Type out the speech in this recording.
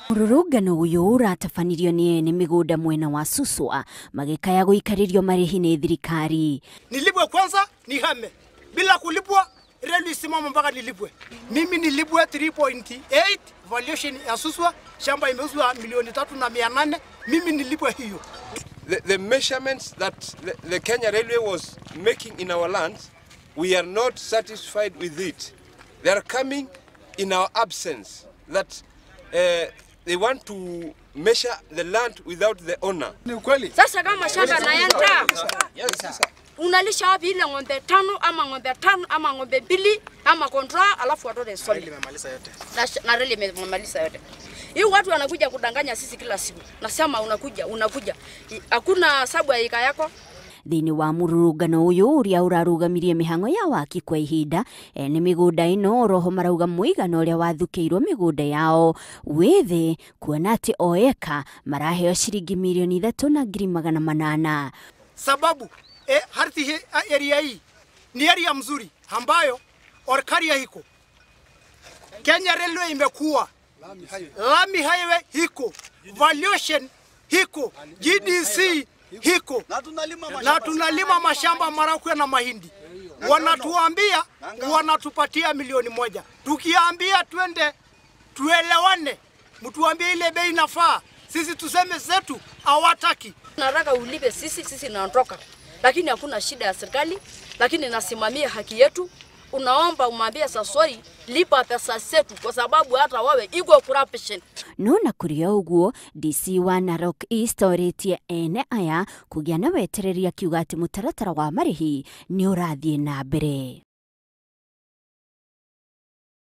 Mũrũrũngano ũyũ ũratabanirio nĩ ene mĩgũnda mwena wa Suswa magĩkaya gũikarĩrio marĩhi nĩ thirikari. Nilipwe kwanza nihame, bila kulipwa reli isimama mpaka nilipwe. Mimi nilipwe 3.8 valuation ya Suswa, shamba imeuzwa 3,800,000, mimi nilipwe hiyo. The measurements that the Kenya Railway was making in our lands, we are not satisfied with it. They are coming in our absence, that they want to measure the land without the owner. Sasa kama shamba naenda, unalisha wapi ile ng'ombe 5 ama ng'ombe 5 ama ng'ombe 2 ama kontra, alafu watoto isome. Na reli imemaliza yote. Hii watu wanakuja kudanganya sisi kila siku. Nasema unakuja. Hakuna sababu ya ika yako. Thĩinĩ wa mũrũrũngano ũyũ ũrĩa ũrarũgamirie mĩhang'o ya waki kwa ihinda, ene mĩgũnda ĩno oroho marauga mũigana ũrĩa wathukĩirwo mĩgũnda yao wĩ thĩ, kuona atĩ o eka maraheo ciringi 3,800,000. Sababu ardhi hii, area hii ni area mzuri ambayo orkaria hiko Kenya Railway imekuwa lami highway hiko valuation hiko GDC hiko na tunalima mashamba marakwe na mahindi. Wanatuambia wanatupatia 1,000,000. Tukiambia twende tuelewane, mtuambie ile bei nafaa, sisi tuseme zetu hawataki. Nataka ulipe sisi naondoka. Lakini hakuna shida ya serikali, lakini nasimamia haki yetu. Unaomba umwambie sasa lipa pesa zetu kwa sababu hata wawe iko corruption. No na kuria uguo DC wa Narok East orĩtie ene aya kũgĩa na wetereri akiuga atĩ mũtaratara wa marĩhi nĩ ũrathiĩ na mbere.